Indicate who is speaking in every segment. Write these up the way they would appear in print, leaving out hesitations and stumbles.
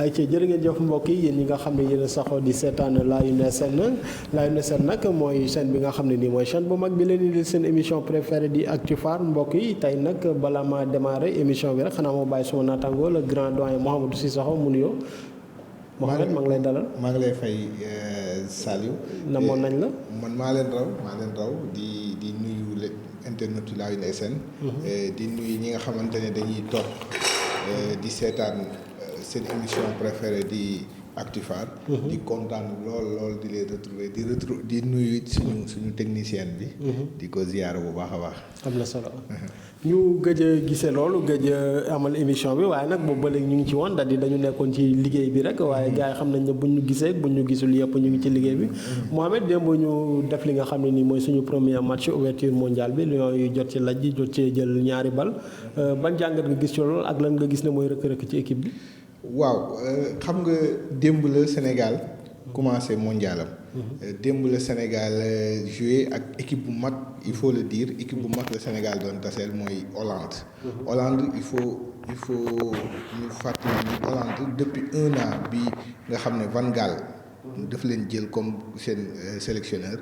Speaker 1: ay ci jërë ngeen jëf mbokk yi yéen ñi nga xam ne yéen a saxoo di seetaan Lion SN Lion SN nag mooy chaîne bi nga xam ne nii mooy chaîne bu mag bi leen di seen émission préférée di Actu Phare mbokk yi tey nag bala ma démarrer émission bi rek xanaa moo bàyyi suma naataango le grand doyen Mouhamadou Cissokho mu nuyoo. Mohamed maa ngi lay dalal.
Speaker 2: maa ngi lay fay Saliou.
Speaker 1: namoon nañ la.
Speaker 2: man maa leen raw di nuyu internet Lion SN. di nuyu ñi nga xamante ne dañuy toog di seetaan seen émission préférée di Actu Phare. di kontaan lool di leen retrouver di nuyu suñu technicienne bi. di ko ziyaara bu baax a baax.
Speaker 1: am na solo. ñu gëj a gisee loolu gëj a amal émission bi waaye nag boobu ba léegi ñu ngi ci woon dañu nekkoon ci liggéey bi rek waaye gars yi xam nañ ne buñ ñu gisee buñ ñu gisul yëpp ñu ngi ci liggéey bi. Mohamed démb ñu def li nga xam ne nii mooy suñu premier match ouverture mondial bi Lions yu jot ci laj ji jot cee jël ñaari bal ban jàngat nga gis ci loolu ak lan nga gis ne mooy rëkk-rëkk ci équipe bi.
Speaker 2: waaw xam nga démb la Sénégal commencé mondialam. démb la Sénégal joué ak équipe bu mag il faut le dire équipe bu mag la Sénégal doon taseel mooy Hollande. Hollande il faut ñu fàttali ni Hollande depuis 1 an bi nga xam ne Van Gaal daf leen jël comme seen sélectionneur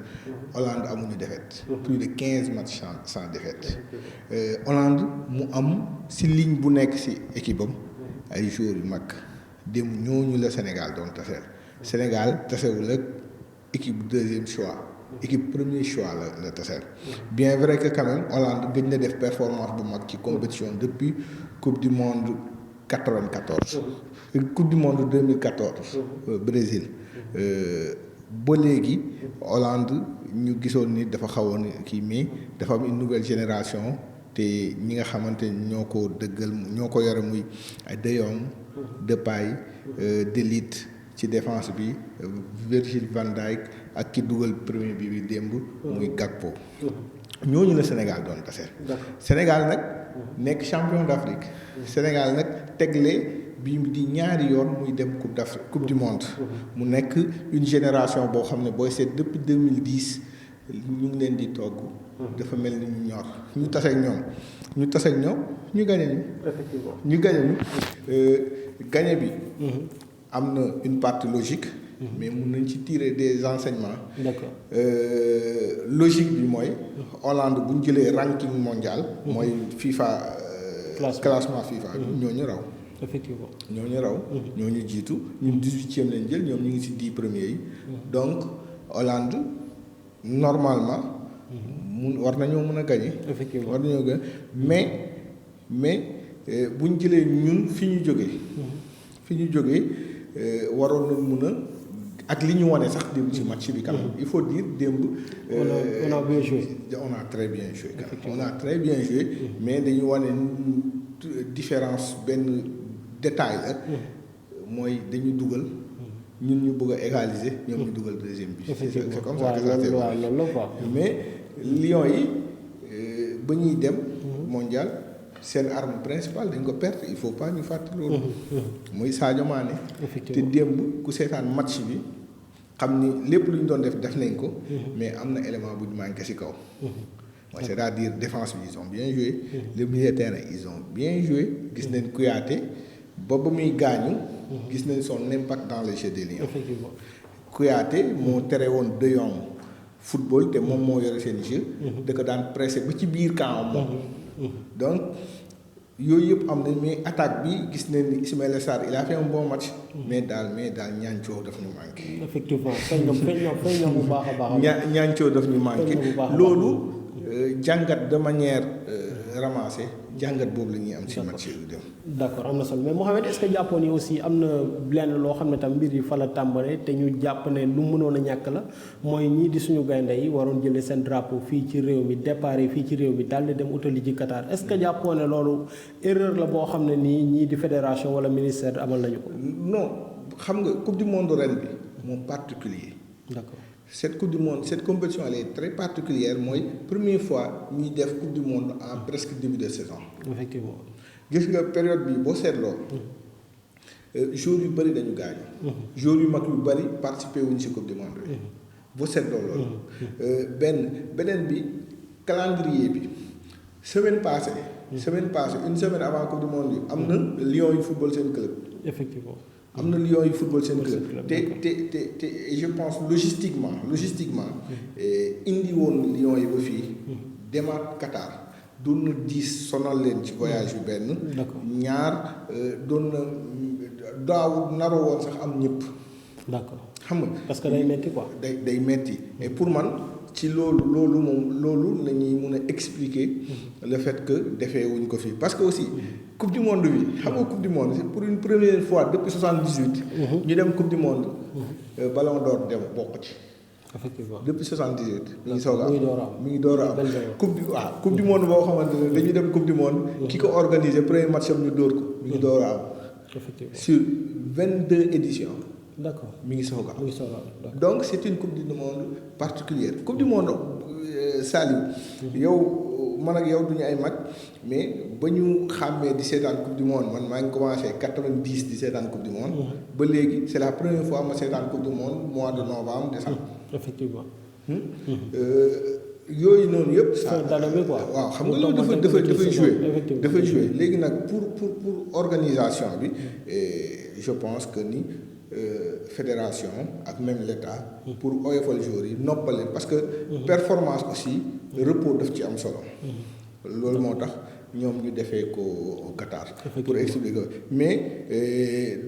Speaker 2: Hollande amuñu défaite. plus de 15 matchs sans défaite. Hollande mu am si ligne bu nekk si équipe am ay joueurs yu mag démb ñooñu la Sénégal doon taseel. Sénégal tasewul ak équipe deuxième choix équipe premier choix la taseel. bien vrai que quand même Hollande gëj na def performance bu mag ci compétition depuis coupe du monde 94. coupe du monde 2014. Brésil. ba léegi Hollande ñu gisoon ni dafa xawoon kii mais dafa am une nouvelle génération te ñi nga xamante ñoo ko dëggal ñoo ko yore muy De Jong Depay De Ligt ci défense bi Virgil van Dijk ak ki dugal premier bi démb muy Gakpo. ñooñu la Sénégal doon taseel. Sénégal nag nekk champion d'Afrique. Sénégal nag tegle bi di ñaari yoon muy dem coupe du monde. mu nekk une génération boo xam ne booy seet depuis 2010 ñu ngi leen di togg. dafa mel ni ñu ñor ñu taseeg ñoom ñu gañe ñu.
Speaker 1: effectivement
Speaker 2: ñu gañe ñu. gañe bi. am na une partie logique. mais mun nañ ci tirer des enseignements.
Speaker 1: d'accord.
Speaker 2: Logique bi mooy. Hollande bu ñu jëlee ranking mondial. mooy FIFA. classement FIFA bi ñoo ñu raw.
Speaker 1: effectivement
Speaker 2: ñoo ñu raw. ñoo ñu jiitu ñun 18e lañ jël ñoom ñu ngi ci 10 premiers yi. donc Hollande normalement. war nañoo mën a gagner.
Speaker 1: effectivement
Speaker 2: war nañoo gagner mais bu ñu jëlee ñun fi ñu jógee. waroon nañ mun a ak li ñu wane sax démb ci match bi quand même il faut dire démb.
Speaker 1: on a bien joué.
Speaker 2: on a très bien joué. on a très bien joué. mais dañu wane différence benn détail la. mooy dañu dugal. ñun ñu bëgg a égaliser ñoom ñu dugal deuxième bi. c'est comme ça que ça s'est passé. mais Lions yi ba ñuy dem. mondial. seen arme principale dañ ko perte il faut pas ñu fàtte loolu. muy Sadio Mané. te démb ku seetaan match bi xam ni lépp lu ñu doon def nañ ko. mais am na élément bu ñu manqué ci kaw. c'est-à-dire défense bi ils ont bien joué. le milieu de terrain ils ont bien joué. gis nañ Kouyaté ba muy gaañu. gis nañ son impact dans le jeu des Lions.
Speaker 1: effectivement
Speaker 2: Kouyaté moo tere woon De Jong football te moom moo yore seen jeu. da ko daan pressé ba ci biir camp moom. donc yooyu yëpp am na mais attaque bi gis nañ ni Ismaïla Sarr il a fait un bon match. mais daal ñaancoo daf ñu manqué.
Speaker 1: effectivement feeñ na bu baax a baax.
Speaker 2: ñaancoo daf ñu manqué. loolu jàngat de manière ramassée jàngat boobu la ñuy am ci match yu dem.
Speaker 1: d'accord am na solo mais Mohamed est-ce que jàppoon yi aussi am na lenn loo xam ne tam mbir yi fa la tàmbalee te ñu jàpp ne lu mënoon a ñàkk la mooy ñii di suñu gaynde yi waroon jëlee seen drapeau fii ci réew mi départ fii ci réew mi daal di dem utali ji Qatar est-ce que jàppoon ne loolu erreur la boo xam ne nii ñii di fédération wala ministère amal nañu ko.
Speaker 2: non xam nga coupe du monde ren bi moom particulier.
Speaker 1: d'accord.
Speaker 2: cette coupe du monde cette compétition elle est très particulière mooy première fois ñuy def coupe du monde en presque début de saison.
Speaker 1: effectivement.
Speaker 2: gis nga période bi boo seetloo. joueurs yu bëri dañu gaañu. joueurs yu mag yu bëri participer wuñu ci coupe du monde bi. boo seetloo loolu. beneen bi calendrier bi semaine passée une semaine avant coupe du monde bi am na Lions yu football seen club.
Speaker 1: effectivement.
Speaker 2: am na Lions yu football seen club te je pense logistiquement indi woon Lions yi ba fii demaat Qatar doon na diis sonal leen ci voyage yu benn ñaar doon na daaw naroo woon sax am ñëpp
Speaker 1: d'accord
Speaker 2: xam nga
Speaker 1: parce que day metti quoi
Speaker 2: day metti et pour man ci loolu nañuy mun a expliquer le fait que defee wuñ ko fii parce que aussi coupe du monde bi xam nga coupe du monde c'est pour une première fois depuis 78 ñu dem coupe du monde ballon d'or dem bokk ci
Speaker 1: effectivement
Speaker 2: depuis 78 mi ngi soog a am mi ngi door a am coupe du monde boo xamante ne dañuy dem coupe du monde ki ko organisé premier match am ñu dóor ko mi ngi door a am sur 22 éditions
Speaker 1: d'accord
Speaker 2: mi ngi soog a am donc c'est une coupe du monde particulière coupe du monde Saliou yow man ak yow duñu ay mag mais ba ñu xàmmee di seetaan coupe du monde man maa ngi commencé 90 di seetaan coupe du monde ba léegi c'est la première fois ma seetaan coupe du monde mois de novembre décembre
Speaker 1: effectivement
Speaker 2: yooyu noonu yëpp
Speaker 1: waaw
Speaker 2: xam nga loolu dafa jouer léegi nag pour organisation bi je pense que ni fédération ak même l'État pour oyofal joueurs yi noppal leen parce que performance aussi repos daf ci am solo loolu moo tax ñoom ñu defee ko Qatar pour expliquer mais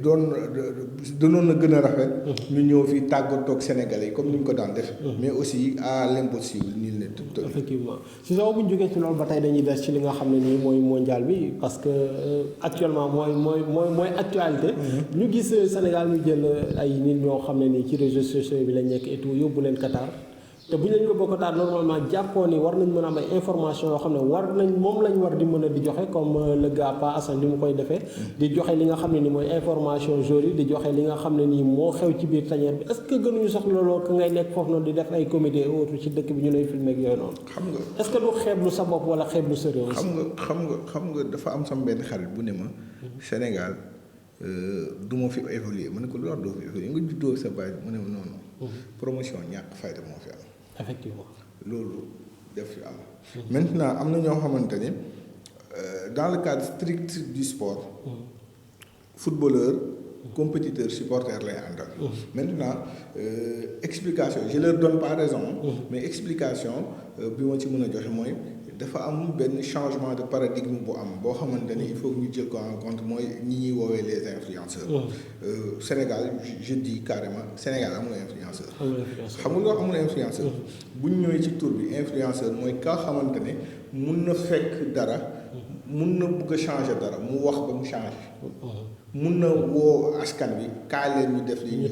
Speaker 2: doonoon na gën a rafet ñu ñëw fii tàggatoog Sénégalais yi comme ni ñu ko daan def mais aussi à l'impossible nul n'est tenu.
Speaker 1: Effectivement si sama bu ñu jógee ci loolu ba tey dañuy des ci li nga xam ne nii mooy mondial bi parce que actuellement mooy actualité ñu gis Sénégal ñu jël ay nit ñoo xam ne nii ci réseaux sociaux bi lañ nekk et tout yóbbu leen Qatar te bu ñu leen yóbboo Qatar normalement jàppoo ni war nañ mën a am ay information yoo xam ne moom lañ war di mën a di joxe comme le gars Pa Assane ni mu koy defee di joxe li nga xam ne ni mooy information joueurs yi di joxe li nga xam ne nii moo xew ci biir tanière bi est-ce que gënuñu soxla loolu ka ngay nekk foofu noonu di def ay comité autre ci dëkk bi ñu lay filmer ak yooyu noonu
Speaker 2: xam nga
Speaker 1: est-ce que du xeeblu sa bopp wala xeeblu sa réew
Speaker 2: xam nga dafa am sama benn xarit bu ne ma Sénégal du ma fi évoluer ma ne ko lu war doo fi évoluer nga juddoo sa base mu ne ma noonu promotion ñàkk fayda moo fi am
Speaker 1: effectivement
Speaker 2: loolu def fi am maintenant am na ñoo xamante ni dans le cadre strict du sport footballeur compétiteur supporter lay àndal maintenant explication je leur donne pas raison mais explication bi ma ci mën a joxe mooy dafa am benn changement de paradigme bu am boo xamante ni il faut que ñu jël ko en compte mooy ñi ñuy woowee les influenceurs Sénégal je dis carrément Sénégal amul influenceur xam nga loo amul influenceur bu ñu ñëwee ci tur bi influenceur mooy ka xamante ne mun na fekk dara mun na bëgg a changer dara mu wax ba mu changer mun na woo askan bi kaa leen ñu def li ñu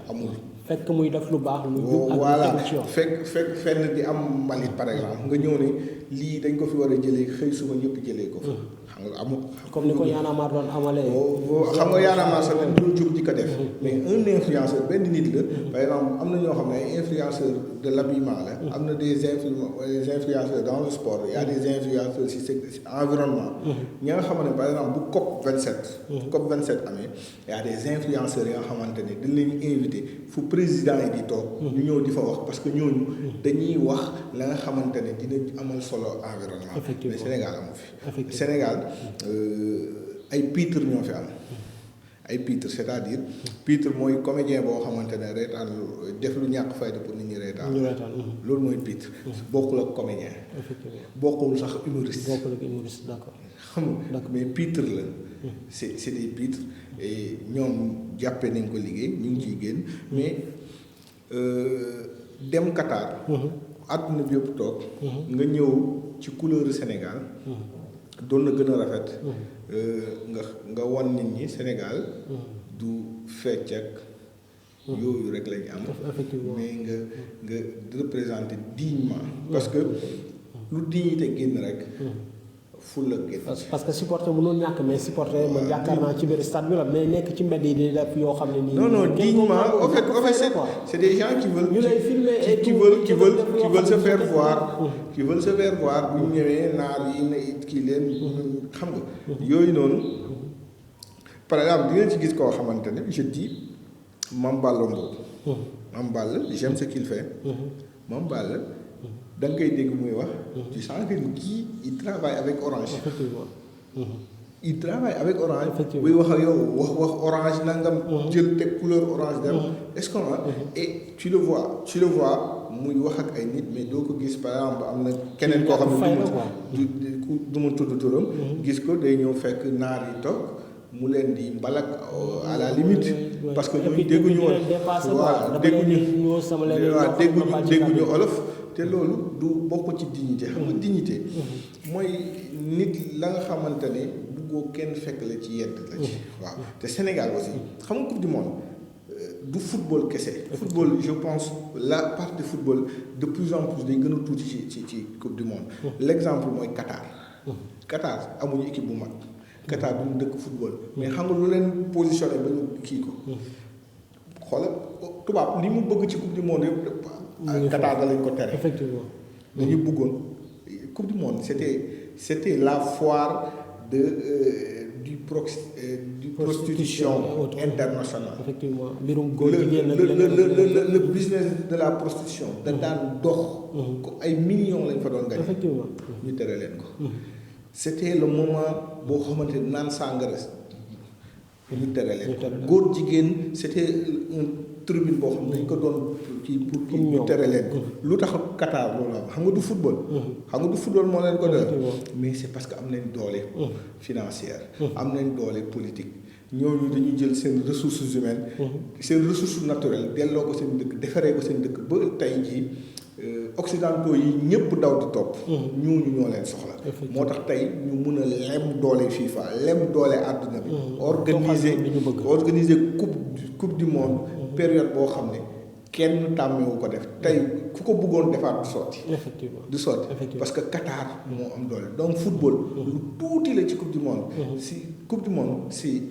Speaker 2: amul
Speaker 1: fekk muy def lu baax lu jub ak
Speaker 2: voilà fekk fenn di am mbalit par exemple nga ñëw ne lii dañ ko fi war a jëlee xëy suba ñëpp jëlee ko xam nga amul
Speaker 1: comme ni ko Y'en a marre doon amalee
Speaker 2: xam nga Y'en a marre sax dañ doon jóg di ko def mais un influenceur benn nit la par exemple am na ñoo xam ne ay influenceur de l'habillement la am na des influenceurs dans le sport il y a des influenceurs si environnement ñi nga xam ne par exemple bu COP 27 amee il y a des influenceurs yi nga xamante ne dañ leen invité fu président yi di toog ñu ñëw di fa wax parce que ñooñu dañuy wax la nga xamante ne dina amal solo environnement mais Sénégal amu fi Sénégal ay pitre ñoo fi am ay pitre c'est-à-dire pitre mooy comédien boo xamante ne reetaan def lu ñàkk fayda pour nit ñi reetaan loolu mooy pitre bokkul ak comédien bokkul sax humoriste
Speaker 1: d'accord
Speaker 2: xam nga mais pitre la c'est des pitres et ñoom jàppee nañ ko liggéey ñu ngi ciy génn mais dem Qatar àdduna bi yëpp toog nga ñëw ci couleur Sénégal doon na gën a rafet nga wan nit ñi Sénégal du fecc ak yooyu rek lañu am mais nga représenter dignement parce que lu dignité génn rek fulla génn
Speaker 1: parce que supporter mënul ñàkk mais supporter man yaakaar naa ci biir stade bi la mais nekk ci mbedd yi di def yoo xam ne nii
Speaker 2: non dignement en fait c'est des gens qui veulent
Speaker 1: ñu lay filmer et
Speaker 2: qui veulent se faire voir qui veulent se faire voir bu ñu ñëwee naar yi ne kii leen xam nga yooyu noonu par exemple di ngeen ci gis koo xamante ne je dis Mame Balla Mbow Mame Balla j'aime ce qu'il fait Mame Balla da nga koy dégg muy wax tu sens que kii il travaille avec Orange il travaille avec Orange.
Speaker 1: Effectivement.
Speaker 2: buy wax ak yow wax Orange nangam. jël teg couleur Orange dem. est-ce que et tu le vois muy wax ak ay nit mais doo ko gis par exemple am na keneen koo xam ne du ma tudd turam. gis ko day ñëw fekk naar yi toog mu leen di mbalak à la limite. parce que ñooñu dégguñu woon waaw dégguñu olof. te loolu du bokk ci dignité xam nga dignité mooy nit la nga xamante ne buggoo kenn fekk la ci yedd la ci waaw te Sénégal aussi xam nga coupe du monde du football kese football je pense la part de football de plus en plus day gën a tuuti ci coupe du monde l'exemple mooy Qatar amuñu équipe bu mag Qatar du mu dëkk football mais xam nga lu leen positionné ba ñu kii ko xoolal tubaab li mu bëgg ci coupe du monde yëpp Qatar da lañ ko tere.
Speaker 1: Effectivement.
Speaker 2: dañu bëggoon coupe du monde c'était la foire du prostitution internationale.
Speaker 1: Effectivement mbirum góor jigéen
Speaker 2: le business de la prostitution. da daan dox. ko ay millions lañ fa doon gagné.
Speaker 1: Effectivement.
Speaker 2: ñu tere leen ko. c'était le moment boo xamante ne naan sàngara ñu tere leen ko. góor jigéen c'était tribune boo xam ne dañ ko doon kii pour ñu tere leen ko lu tax Qatar loolu am xam nga du football moo leen ko def mais c'est parce que am nañ doole financière am nañ doole politique ñooñu dañuy jël seen ressources humaines seen ressources naturelles delloo ko seen dëkk defaree ko seen dëkk ba tey jii occidentaux yi ñëpp daw di topp ñooñu ñoo leen soxla moo tax tey ñu mun a lem doole FIFA lem doole àdduna bi organiser coupe du monde période boo xam ne kenn tàmmewu ko def tey ku ko bëggoon defaat du sotti parce que Qatar moo am doole donc football lu tuuti la ci coupe du monde si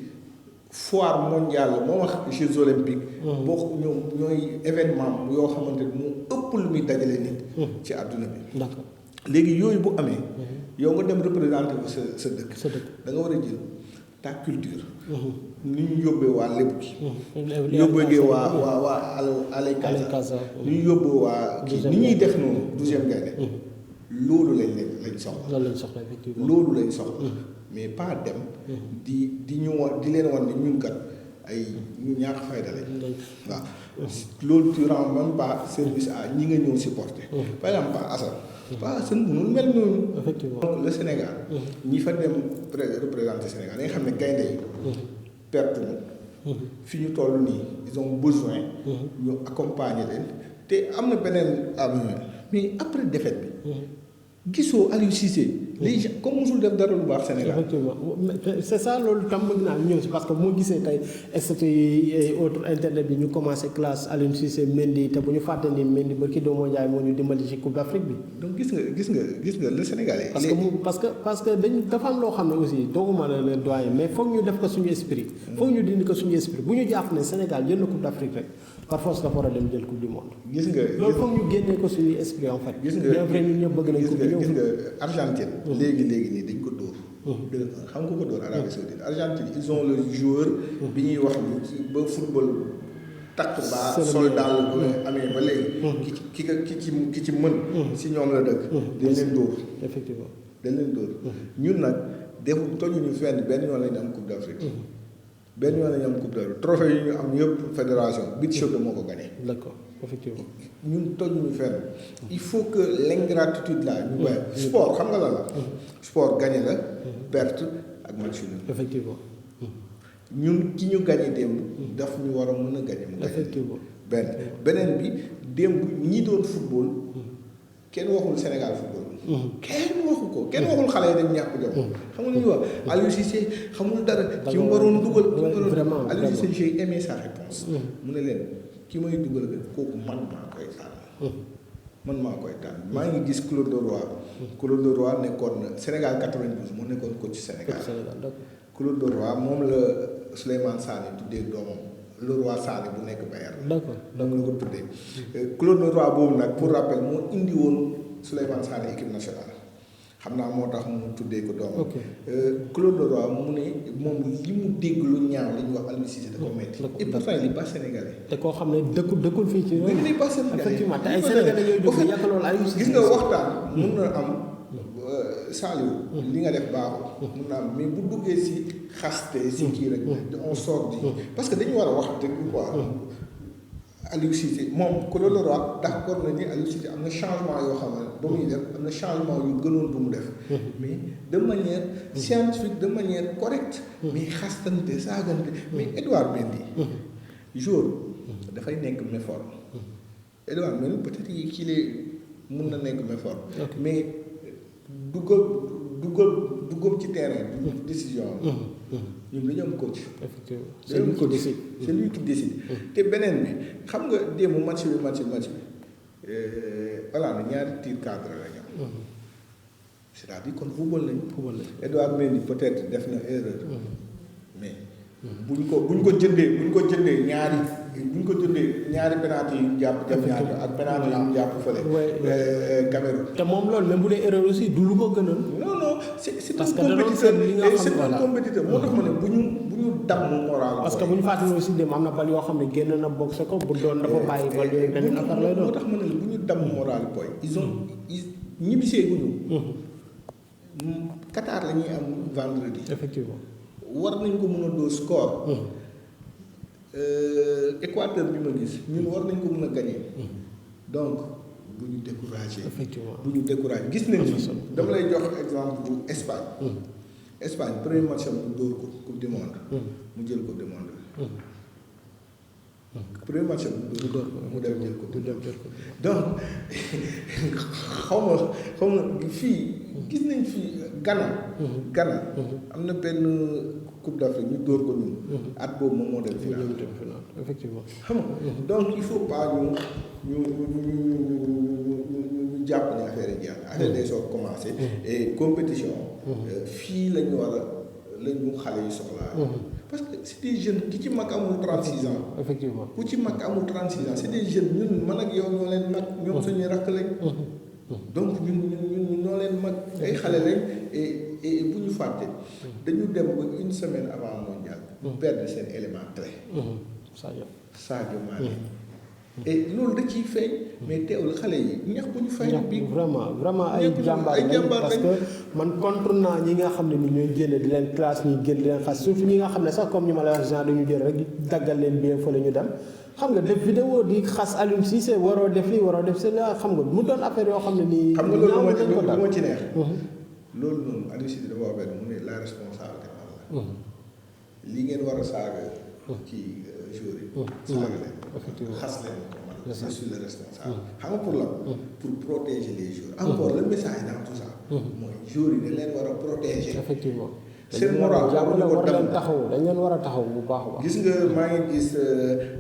Speaker 2: foire mondiale moo wax Jeux olympiques boo ñooy événement yoo xamante ne mu ëpp lu muy dajale nit ci àdduna bi léegi yooyu bu amee yow nga dem représenter ko sa dëkk da nga war a jël ta culture ni ñu yóbbee waa lébu gi yóbbee waa alay Kaza ni ñu yóbbee waa kii ni ñuy def noonu 12e Gaïndé loolu lañ soxla loolu lañ soxla mais pas dem di ñu wan di leen wan ne ñun kat ay ñu ñàkk fayda lañ waaw loolu tu rends même pas service à ñi nga ñëw supporter par exemple pas Assane pas Assane mënul mel noonu donc le Sénégal ñi fa dem représenter Sénégal da nga xam ne gaynde yi perte na fi ñu toll nii ils ont besoin ñu accompagner leen te am na beneen mais après défaite bi gisoo Aliou Cissé les gens comme mosul def dara lu baax Sénégal.
Speaker 1: Effectivement c'est ça loolu tam bëgg naa ñëw si parce que moo gisee tey statut yi autre internet bi ñu commencé classe Aliou Cissé Mendy te bu ñu fàtte ni Mendy ba kii doomu Ndiaye moo ñu dimbali ci Coupe d'Afrique bi.
Speaker 2: donc gis nga le Sénégalais.
Speaker 1: parce que dañ dafa am loo xam ne aussi dooguma la le doyen mais foog ñu def ko suñu esprit. foog ñu dindi ko suñu esprit bu ñu jàpp ne Sénégal jël na Coupe d'Afrique rek par force dafa war a dem jël Coupe du monde.
Speaker 2: gis nga
Speaker 1: loolu foog ñu génnee ko suñu esprit en fait.
Speaker 2: gis nga
Speaker 1: bien vrai ñun ñëpp bëgg nañ ko
Speaker 2: gis nga Argentine. léegi nii dañ ko dóor. xam nga ko dóor Arabie Saoudite Argentine ils ont le joueur. bi ñuy wax ni ba football takk ba soldat la bu amee ba léegi. ki ci mën. si ñoom la dëkk. dañ leen dóor.
Speaker 1: effectivement
Speaker 2: dañ leen dóor. ñun nag defu tojuñu fenn benn yoon lañu am Coupe d'Afrique. benn yoon lañu am Coupe d'Afrique trophée yi ñu am yëpp fédération beach soccer moo ko gagné.
Speaker 1: d'accord effectivement.
Speaker 2: ñun tojuñu fenn. il faut que l'ingratitude là ñu bàyyi. sport xam nga lan la. sport gagné la. perte ak match nul.
Speaker 1: effectivement.
Speaker 2: ñun ki ñu gagné démb. daf ñu war a mën a gagné mu gagné.
Speaker 1: effectivement
Speaker 2: beneen bi démb ñi doon football. kenn waxul Sénégal football. kenn waxu ko kenn waxul xale yi dañ ñàkk jom. xam nga lu ñuy wax Aliou Cissé xamul dara. ki mu waroon dugal.
Speaker 1: vraiment
Speaker 2: Aliou Cissé j'ai aimé sa réponse. mu ne leen ki may dugal kooku man maa koy tànn. man maa koy tànn maa ngi gis Claude Leroy. Claude Leroy nekkoon Sénégal 92 moo nekkoon coach Sénégal. Claude Leroy moom la Souleymane Sané tuddee doomam Leroy Sané bu nekk Bayern.
Speaker 1: d'accord
Speaker 2: donc la ko tuddee. Claude Leroy boobu nag pour rappel moo indi woon Souleymane Sané équipe nationale xam naa moo tax mu tuddee ko doomam. Claude Leroy mu ne moom li mu dégg lu ñaaw li ñuy wax Aliou Cissé da ko metti et pourtant il est pas sénégalais.
Speaker 1: te koo xam ne dëkkul fii ci.
Speaker 2: il est pas sénégalais
Speaker 1: effectivement te ay sénégalais yooyu dugg yàq loolu Aliou Cissé
Speaker 2: gis nga waxtaan mun na am Saliou li nga def baaxul mun naa mais bu duggee si xaste si kii rek on sort di parce que dañu war a wax dëgg quoi Aliou Cissé moom ku loolu wax d'accord na ni Aliou Cissé am na changement yoo xam ne ba muy def am na changement yu gënoon bu mu def mais de manière scientifique de manière correcte mais xastante saagante mais Edouard Mendy jour dafay nekk méforme Edouard Mendy peut-être qu'il est mun na nekk méforme mais duggam ci terrain décision ñun dañu am coach.
Speaker 1: effectivement
Speaker 2: c'est lui qui décide c'est lui qui décide te beneen bi xam nga démb match bi voilà na ñaari tir cadre la ñu am c'est-à-dire kon football lañu Edouard Mendy peut-être def na erreur mais buñ ko jëndee ñaari penalty yu jàpp ñaari ak penalty yu jàpp fële Cameroun
Speaker 1: te moom loolu même bu dee erreur aussi du lu ko gënal
Speaker 2: non c'est
Speaker 1: parce que
Speaker 2: c'est un compétiteur moo tax ma ne bu ñu damm moral
Speaker 1: parce que bu ñu fàttali aussi dem am na bal yoo xam ne génn na boxe ko bu doon dafa bàyyi bal yooyu benn affaire lay doon
Speaker 2: moo tax ma ne bu ñu damm moral boy ils ñibbisee guñu Qatar la ñuy am vendredi
Speaker 1: effectivement
Speaker 2: war nañ ko mën a doo score Équateur bi ma gis ñun war nañ ko mën a gagner donc bu ñu découragé
Speaker 1: effectivement
Speaker 2: bu ñu découragé gis nañ fi dama lay jox exemple bu Espagne premier match am mu dóor ko coupe du monde mu jël coupe du monde premier match am mu dóor mu dem jël coupe donc xaw ma fii gis nañ fi Ghana am na benn coupe d'Afrique ñu dóor ko ñun at boobu moom moo dem final
Speaker 1: effectivement
Speaker 2: xam nga donc il faut pas ñu jàpp ne affaire yi jeex affaire day soo commencé et compétition fii la ñu war a la ñu xale yu soxlaa parce que c'est des jeunes ki ci mag amul 36 ans
Speaker 1: effectivement
Speaker 2: ku ci mag amul 36 ans c'est des jeunes ñun man ak yow ñoo leen mag ñoom suñuy rakk lañ donc ñun ñoo leen mag ay xale lañ et bu ñu fàtte dañu dem ba une semaine avant mondial perdre seen élément clé Sadio Mané et loolu da ciy feeñ mais teewul xale yi ñax bu ñu fay bi
Speaker 1: vraiment ay jàmbaar lañ parce que man contre naa ñi nga xam ne ni ñooy génne di leen classe ñuy génn di leen xas surtout ñi nga xam ne sax comme ñu ma lay wax genre dañu jël rek daggal leen bien fa la ñu dem xam nga def vidéo di xas Aliou Cissé waroo def lii waroo def seen xam nga mu doon affaire yoo xam ne nii
Speaker 2: xam nga loolu moo ci neex loolu noonu Aliou Cissé dafa wax benn mu ne la responsabilité man la li ngeen war a saaga ci jour yi saaga leen xas leen ko man je suis le responsable xam nga pour la pour protéger les joueurs encore le message dans tout ça mooy joueurs yi dañ leen war a protéger
Speaker 1: effectivement
Speaker 2: seen moral
Speaker 1: war leen taxaw dañ leen war a taxaw bu baax a baax
Speaker 2: gis nga maa ngi gis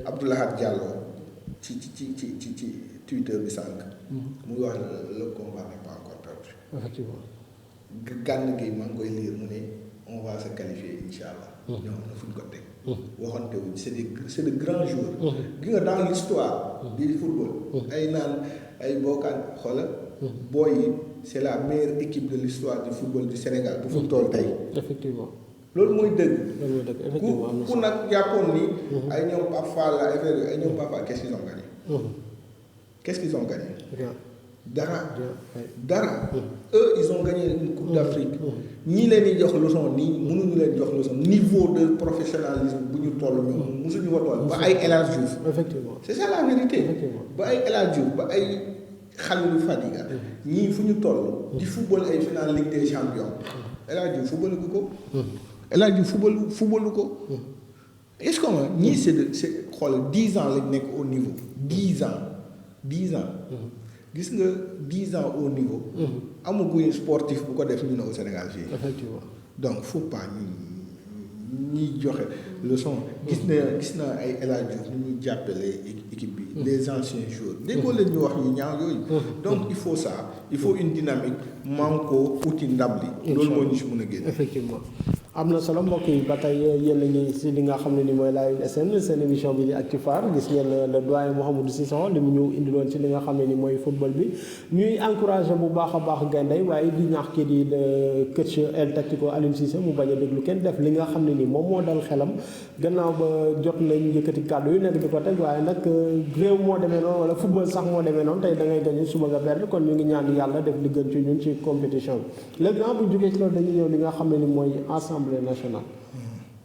Speaker 2: Abdoulaye Diallo ci Twitter bi sànq muy wax le combat n'est pas encore perdu
Speaker 1: effectivement
Speaker 2: gànn gi maa ngi koy lire mu ne on va se qualifier incha allah ñoom na fuñ ko teg waxante wuñ c'est de grands joueurs gi nga dans l'histoire du football ay naan ay bookaan xoola booy yi c'est la meilleure équipe de l'histoire du football du Sénégal bu fu toll tey
Speaker 1: effectivement
Speaker 2: loolu mooy dëgg
Speaker 1: effectivement
Speaker 2: ku nag jàppoon ni ay ñoom Pape Fall la affaire ay ñoom Pape Fall qu'est-ce qu'ils ont gagné qu'est-ce qu'ils ont gagné dara eux ils ont gagné une coupe d'Afrique ñii leen di jox leçon nii mënuñu leen jox leçon niveau de professionnalisme bu ñu toll ñoom mosuñu ko toll ba ay El Hadj Diouf
Speaker 1: effectivement
Speaker 2: c'est ça la vérité ba ay El Hadj Diouf ba ay Khalilou Fadiga ñii fu ñu toll di football ay final Ligue des Champions El Hadj Diouf footballu ko El Hadj Diouf footballu ko est-ce que ñii c'est xool 10 ans lañ nekk au niveau 10 ans gis nga 10 ans au niveau. amaguñu sportif bu ko def ñu ne au Sénégal fii.
Speaker 1: effectivement
Speaker 2: donc faut pas ñuy joxe leçon. gis naa ay El Hadj Diouf ñu ñuy jàppale équipe bi. les anciens joueurs déggoo leen ñu wax yu ñaaw yooyu. donc il faut ça il faut une dynamique man ko uti ndam li. loolu moo ñu si mën a génne.
Speaker 1: effectivement. am na solo mbokk yi ba tey yéen a ngi si li nga xam ne ni mooy Live SN seen émission bi di Actu Phare gis ngeen le doyen Mouhamadou Cissokho li mu ñu indiloon ci li nga xam ne ni mooy football bi ñuy encouragé bu baax a baax gaynde waaye di ñaax kii di le coach El Tactico Aliou Cissé mu bañ a déglu kenn def li nga xam ne ni moom moo dal xelam gannaaw ba jot nañ yëkkati kàddu yu nekk di ko teg waaye nag réew moo demee noonu wala football sax moo demee noonu tey da ngay gañe suba nga perdre kon ñu ngi ñaan yàlla def li gën ci ñun ci compétition bi léegi nag bu jógee ci loolu dañuy ñëw li nga xam ne ni mooy assemblée nationale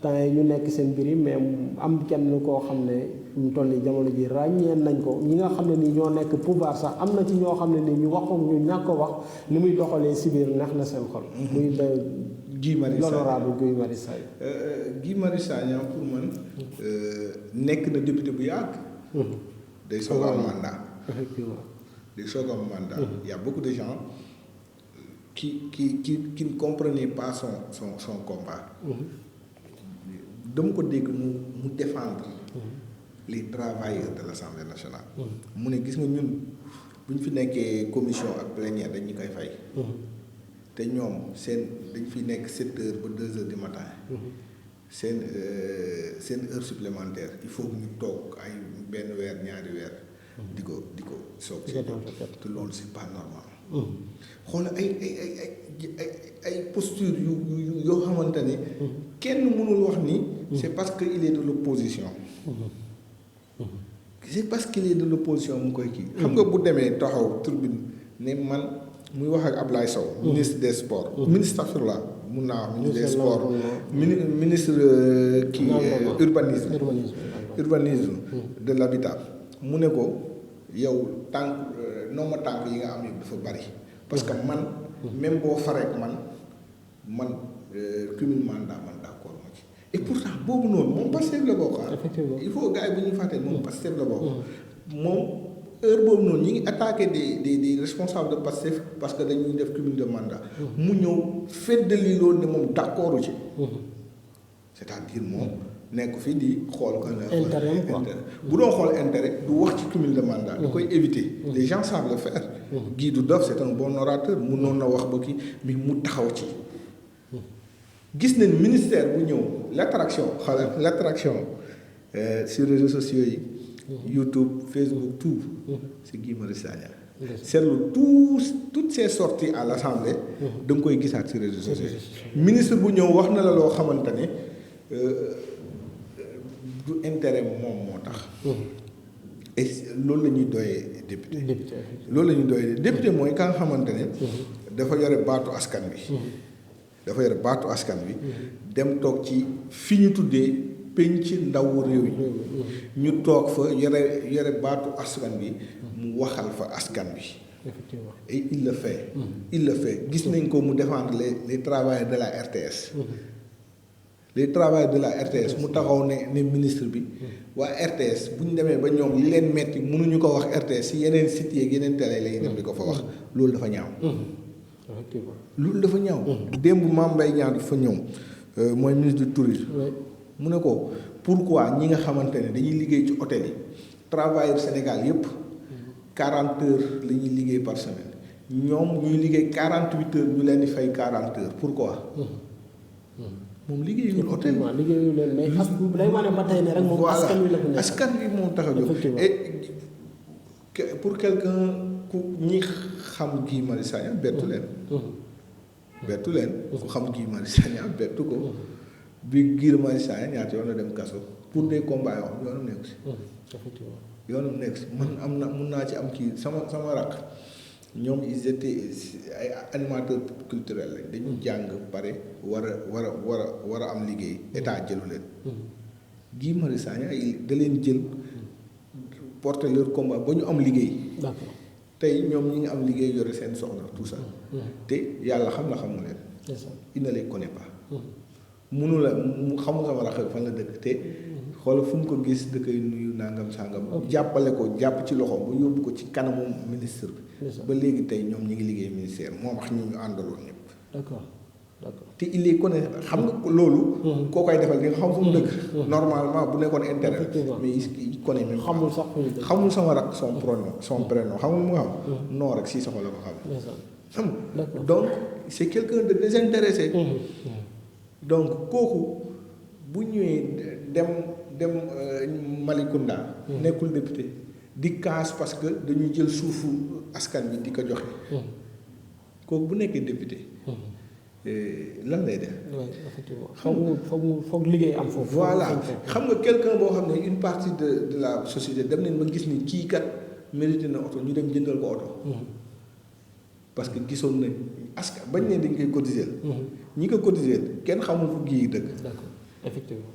Speaker 1: temps yi ñu nekk seen mbir yi mais am kenn koo xam ne mu toll nii jamono ji ràññeen nañ ko ñi nga xam ne ni ñoo nekk pouvoir sax am na ci ñoo xam ne ni ñu wax ko ñu ñàkk ko wax ni muy doxalee si biir neex na seen xol. muy
Speaker 2: Guy Marius Sagna
Speaker 1: l'honorable Guy Marius Sagna.
Speaker 2: Guy Marius Sagna pour man nekk na député bu yàgg. day soog am mandat.
Speaker 1: effectivement
Speaker 2: day soog am mandat. y a beaucoup de gens qui ne comprenaient pas son combat. dama ko dégg mu défendre les travailleurs de l'Assemblée nationale. mu ne gis nga ñun bu ñu fi nekkee commission ak plénière dañu koy fay. te ñoom dañ fi nekk 7 heures ba 2 heures du matin. seen heure supplémentaire il faut ñu toog ay benn weer ñaari weer. di ko soog si te loolu c'est pas normal. xoolal ay posture yu yoo xamante ne. kenn mënul wax ni. c'est parce que il est de l'opposition. c'est parce qu'il est de l'opposition mu koy kii. xam nga bu demee taxaw tribune ne man muy wax ak Ablaye Sow. ministre des sports. ministre astafurlah mun naa wax ministre des sports. ministre kii urbanisme de l'habitat mu ne ko yow tànk nomma tànk yi nga am yëpp dafa bari parce que man même boo fareek man cumul mandat man d'accord ma ci et pourtant boobu noonu moom Pastef la bokk. il faut gars yi bu ñuy fàtte moom Pastef la bokk. moom heure boobu noonu ñi ngi attaqué des responsables de Pastef parce que dañuy def cumul de mandat. mu ñëw feddali loolu ne moom d'accord ci. c'est-à-dire moom nekk fii di xool.
Speaker 1: intérêt
Speaker 2: bu doon xool intérêt du wax ci cumul de mandat. da koy éviter. les gens savent le faire. Guy du dof c'est un bon orateur mënoon na wax ba kii mais mu taxaw ci. gis nañ ministère bu ñëw l'attraction sur réseaux sociaux yi. YouTube Facebook tout. c'est Guy Marius Sagna. seetlu toutes ces sorties à l'Assemblée. da nga koy gisaat sur réseaux sociaux yi. ministre bu ñëw wax na la loo xamante ne. du intérêt moom moo tax. et loolu la ñuy doyee député. loolu la ñuy doyee député mooy ka nga xamante ne. dafa yore baatu askan bi. dafa yore baatu askan bi. dem toog ci fi ñu tuddee penc ndawu réew yi. ñu toog fa yore baatu askan bi. mu waxal fa askan bi.
Speaker 1: effectivement
Speaker 2: et il le fait. il le fait gis nañ ko mu défendre les travailleurs de la RTS. les travailleurs de la RTS mu taxaw ne ministre bi waa RTS bu ñu demee ba ñoom li leen metti mënuñu ko wax RTS si yeneen sites yeeg yeneen télé la ñuy dem di ko fa wax loolu dafa ñaaw.
Speaker 1: effectivement
Speaker 2: loolu dafa ñaaw. démb Mame Mbaye Niang dafa ñëw mooy ministre du tourisme. mu ne ko pourquoi ñi nga xamante ne dañuy liggéey ci hôtel yi travailleurs Sénégal yépp 40 heures la ñuy liggéey par semaine ñoom ñuy liggéey 48 heures ñu leen di fay 40 heures pourquoi. moom liggéeyul hôtel
Speaker 1: liggéeyul leen mais day wane ba tey ne rek moom askan wi la ko nekk
Speaker 2: askan wi moom tax a jóg et pour quelqu'un ku ñi xam Guy Marius Sagna bettu leen ku xam Guy Marius Sagna bettu ko bi Guy Marius Sagna ñaata yoon la dem kaso pour des combats yoo xam yoonam nekk si yoonam nekk si man mun naa ci am kii sama rakk ñoom ils étaient ay animateurs culturels lañ dañu jàng pare war a am liggéey état jëlu leen. Guy Marius Sagna da leen jël porter leur combat ba ñu am liggéey.
Speaker 1: d'accord
Speaker 2: tey ñoom ñi ngi am liggéey yore seen soxna tout ça. te yàlla xam na xamu leen. il ne les connaît pas. munu la mu xamul sama rax fan la dëkk te. xoolal fu mu ko gis da koy nuyu nangam sangam. jàppale ko jàpp ci loxoom ba yóbbu ko ci kanamu ministre bi. ba léegi tey ñoom ñi ngi liggéey ministère moom wax ñu àndaloon ñëpp.
Speaker 1: d'accord
Speaker 2: te il les connaît xam nga loolu. koo koy defal di nga xam fu mu dëkk. normalement bu nekkoon intérêt. mais il connaît même.
Speaker 1: xamul sax
Speaker 2: xamul sama rak son prénom xamul mu nga xam. non rek si soxla la ko xam. xam donc c'est quelqu'un de désintéressé. donc kooku bu ñëwee dem Malicounda. nekkul député di kaas parce que dañuy jël suufu askan bi di ko joxe. kooku bu nekkee député. lan lay def.
Speaker 1: oui effectivement foog liggéey am foofu.
Speaker 2: voilà xam nga quelqu'un boo xam ne une partie de la société dem nañ ba gis ni kii kat mérité na oto ñu dem jëndal ko oto. parce que gisoon nañ askan bañ ne dañ koy cotiser. ñi ko cotiser kenn xamul fu gii dëkk.
Speaker 1: d'accord effectivement.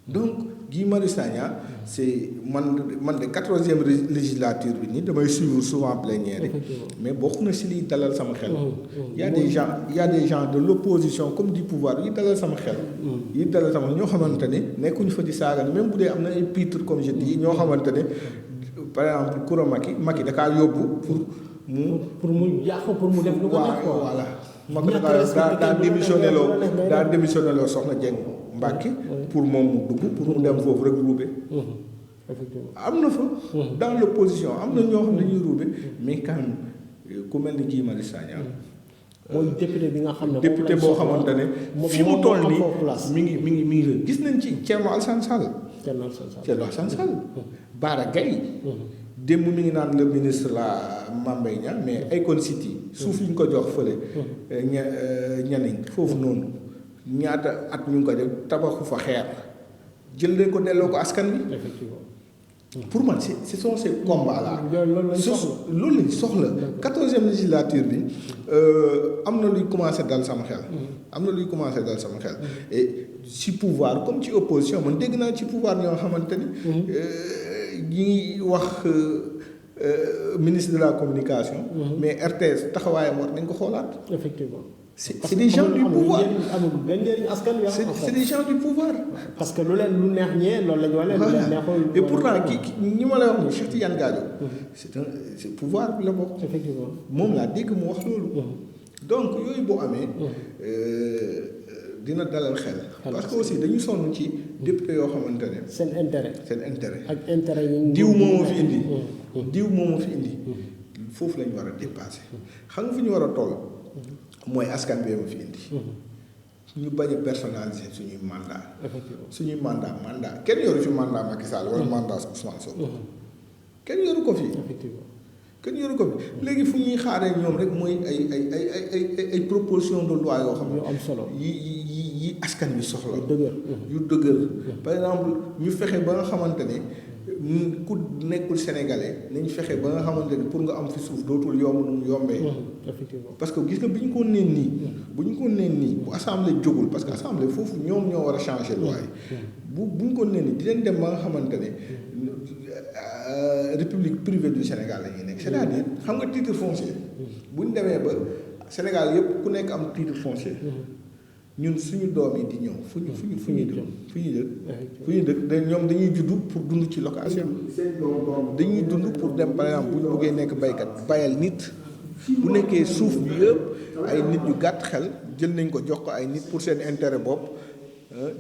Speaker 2: donc Guy Marius Sagna c'est man de 14e législature bi nii damay suivre souvent plénière yi mais bokk na si liy dalal sama xel. y a des gens de l'opposition comme du pouvoir yi dalal sama xel. yi dalal sama ñoo xamante ne nekkuñu fa di saaga même bu dee am na ay pitre comme je dis ñoo xamante ne par exemple Koura Macky da kaa yóbbu pour mu yàq pour mu def lu ko def voilà. Macky daa démissionné loo soxna Dieng Mbacke pour moom mu dugg pour mu dem foofu rek ruube. effectivement am na fa. dans l'opposition am na ñoo xam ne dañuy ruube mais quand même ku mel ni Guy Marius Sagna.
Speaker 1: mooy député bi nga xam ne
Speaker 2: député boo xamante ne fi mu toll nii mi ngi gis nañ ci Thierno Alassane Sall. Thierno Alassane Sall. Bara Gaye. démb mi ngi naan le ministre la Mame Mbaye Niang mais Akon City suuf yi ñu ko jox fële. ñaniñ foofu noonu ñaata at ñu ngi ko def tabaxu fa xeer jël leen ko delloo ko askan bi.
Speaker 1: effectivement.
Speaker 2: pour man ce sont ces combats là. loolu lañ soxla. 14e législature bi am na luy commencé dal sama xel. et ci pouvoir comme ci opposition man dégg naa ci pouvoir ñoo xamante ni. ñi wax ministre de la communication. mais RTS taxawaayam war nañ ko xoolaat.
Speaker 1: effectivement.
Speaker 2: c'est des gens du pouvoir
Speaker 1: amul benn njëriñ askan wi.
Speaker 2: c'est des gens du pouvoir.
Speaker 1: parce que lu neex ñee loolu la ñu wane. lu leen neexul
Speaker 2: et pourtant ñi ma lay wax nii Cheikh Tidiane Gadio. c'est pouvoir bi la bokk.
Speaker 1: effectivement
Speaker 2: moom laa dégg mu wax loolu. donc yooyu boo amee. dina dalal xel. parce que aussi dañu sonn ci député yoo xamante ne.
Speaker 1: seen intérêt. ak intérêt yi
Speaker 2: diw moomu fi indi. foofu la ñu war a dépasser. xam nga fi ñu war a toll. mooy askan bi ma fi indi. ñu bañ a personnaliser suñuy mandat. suñuy mandat kenn yoru fi mandat Macky Sall wala mandat Ousmane Sonko. kenn yoru ko fi. kenn yoru ko fi léegi fu ñuy xaaree ñoom rek mooy ay proposition de loi yoo xam ne.
Speaker 1: yu am solo
Speaker 2: yi askan bi soxla. yu dëgër par exemple ñu fexe ba nga xamante ne ku nekkul sénégalais nañ fexe ba nga xamante ne pour nga am fi suuf dootul yomb nu mu yombee.
Speaker 1: effectivement
Speaker 2: parce que gis nga bi ñu ko neen nii. bu assemblée jógul parce que assemblée foofu ñoom ñoo war a changer loi yi. bu ñu ko neen nii di leen dem ba nga xamante ne république privée du Sénégal la ñuy nekk c'est-à-dire xam nga titre foncier. bu ñu demee ba Sénégal yëpp ku nekk am titre foncier. ñun suñu doom yi di ñëw fu ñuy dëkk ñoom dañuy juddu pour dund ci location. dañuy dund pour dem par exemple bu ñu bëggee nekk baykat bayal nit. bu nekkee suuf bi yëpp ay nit yu gàtt xel jël nañ ko jox ko ay nit pour seen intérêt bopp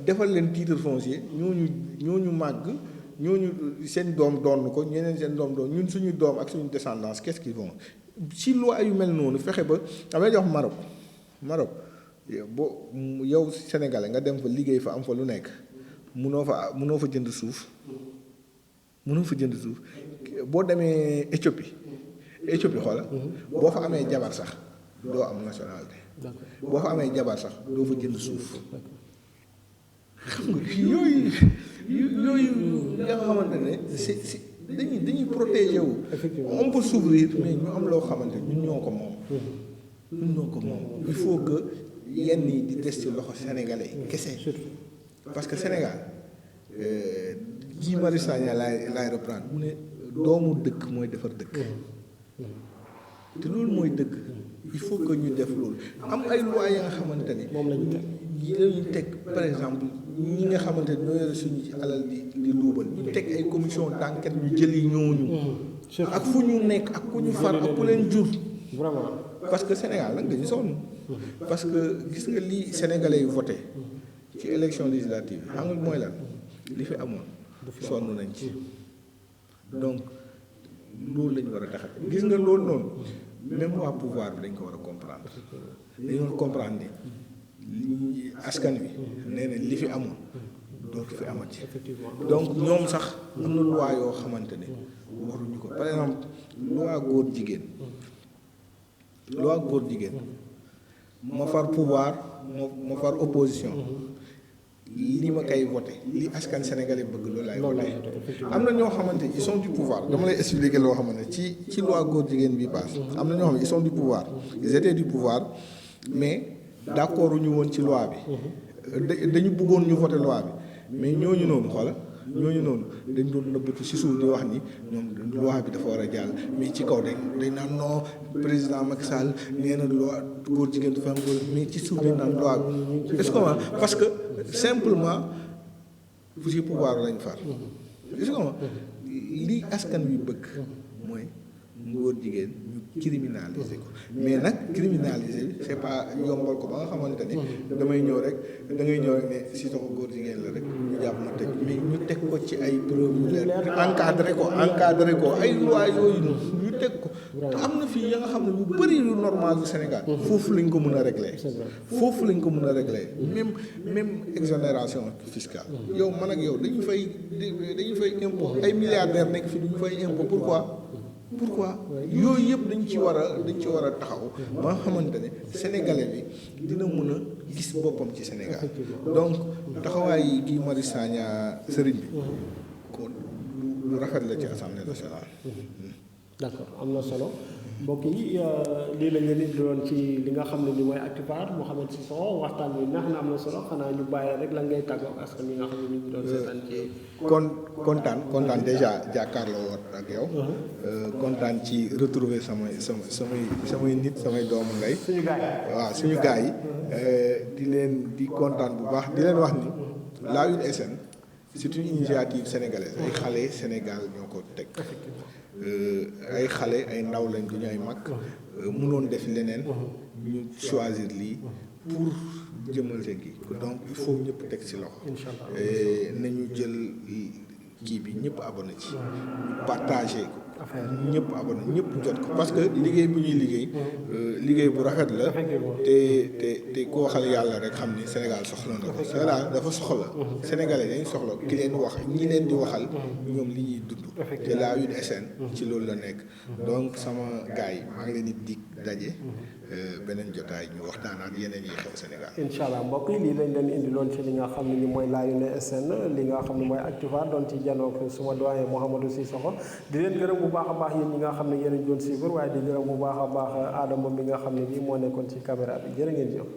Speaker 2: defal leen titre foncier ñooñu màgg ñooñu seen doom doon ko ñeneen seen doom doon ñun suñu doom ak suñu descendance qu'est-ce qu'ils vont si loi yu mel noonu fexe ba damay jox Maroc boo yow Sénégalais nga dem fa liggéey fa am fa lu nekk munoo fa jënd suuf boo demee Éthiopie xoola boo fa amee jabar sax doo am nationalité boo fa amee jabar sax doo fa jënd suuf xam nga yooyu nga xamante ne c'est dañuy protéger wu. on peut s'ouvrir mais ñu am loo xamante ñun ñoo ko moom il faut que yenn yi di des ci loxo sénégalais kese parce que Sénégal Guy Marius Sagna laay reprendre mu ne doomu dëkk mooy defar dëkk te loolu mooy dëgg il faut que ñu def loolu am ay lois ya nga xamante ni
Speaker 1: moom lañu
Speaker 2: teg par exemple ñi nga xamante ni ñoo yore suñu ci alal di luubal ñu teg ay commission d'enquête ñu jëli ñooñu ak fu ñu nekk ak ku ñu far ak ku leen jur
Speaker 1: vraiment
Speaker 2: parce que Sénégal nag dañu sonn parce que gis nga lii sénégalais yu voté ci élection législative xam nga mooy lan li fi amoon sonn nañ ci donc loolu lañu war a taxat gis nga loolu noonu même waa pouvoir bi dañ ko war a comprendre dañu war a comprendre askan wi nee na li fi amoon dootu fi amati.
Speaker 1: effectivement
Speaker 2: donc ñoom sax am na loi yoo xamante ne waruñu ko par exemple loi góor jigéen ma far pouvoir ma far opposition li ma koy voté li askan sénégalais bëgg loolu laay voté am na ñoo xamante ils sont du pouvoir dama lay expliquer loo xamante ne ci loi góor jigéen bi passe am na ñoo xam ne ils sont du pouvoir ils étaient du pouvoir mais d'accord ñu woon ci loi bi dañu bëggoon ñu voté loi bi mais ñooñu noonu dañ doon nëbbatu ci suuf di wax ni ñoom loi bi dafa war a jàll mais ci kaw dañ naan non président Macky Sall nee na loi góor jigéen du fi am góor mais ci suuf dañ naan loi bi est-ce que parce que simplement ci pouvoir lañ far est-ce que li askan wi bëgg mooy góor jigéen ñu criminaliser ko mais nag criminaliser bi c'est pas yombal ko ba nga xamante ne da ngay ñëw rek ne si taxu góor jigéen la rek ñu jàpp ma tëj mais ñu teg ko ci ay preuve yu leer encadré ko ay loi yooyu ñu teg ko te am na fii ya nga xam ne yu bëri yu normal du Sénégal foofu lañ ko mën a régler même exonération fiscale yow man ak yow dañu fay impôt ay milliardaires nekk fi duñu fay impôt pourquoi yooyu yëpp dañ ci war a taxaw ba nga xamante ne sénégalais bi dina mën a gis boppam ci Sénégal donc taxawaay Guy Marius Sagna sëriñ bi kon lu rafet la ci Assemblée nationale.
Speaker 1: d'accord am na solo mbokk yi lii lañ leen di doon ci li nga xam ne ni mooy Actubart Mouhamed Cissokho waxtaan bi neex na am na solo xanaa ñu bàyyi rek la ngay tàggoo ak askan wi nga xam ne ñu ngi doon seetaan ci.
Speaker 2: kontaan déjà jàkkaarloo woon ak yow. kontaan ci retrouver samay nit samay doomu ndey. suñu gars yi di kontaan bu baax di leen wax ni la Une SN c'est une initiative sénégalaise ay xale Sénégal ñoo ko teg. ay xale ay ndaw lañ du ñu ay mag mënoon def leneen ñu choisir lii pour jëmal seen kii donc il faut ñëpp teg ci loxo nañu jël kii bi ñëpp abonné ci ñu partagé ko ñëpp abonné ñëpp jot ko parce que liggéey bu ñuy liggéey bu rafet la te ku waxal yàlla rek xam ni Sénégal soxla na ko Sénégal dafa soxla sénégalais dañ soxla ki leen wax ñi leen di waxal ñoom li ñuy dund te la Une SN ci loolu la nekk donc sama gars yi maa ngi leen di dig daje beneen jotaay ñu waxtaanaat yeneen yi xew Sénégal
Speaker 1: incha allah mbokk yi lii lañ leen indiloon ci li nga xam ne ni mooy la Une SN li nga xam ne mooy Actubart doon ci janook suma doyen Mouhamadou Cissokho di leen gërëm bu baax a baax yéen ñi nga xam ne yéen a doon suivre waaye di gërëm bu baax a baax Adama mi nga xam ne nii moo nekkoon ci caméra bi jërë ngeen jëf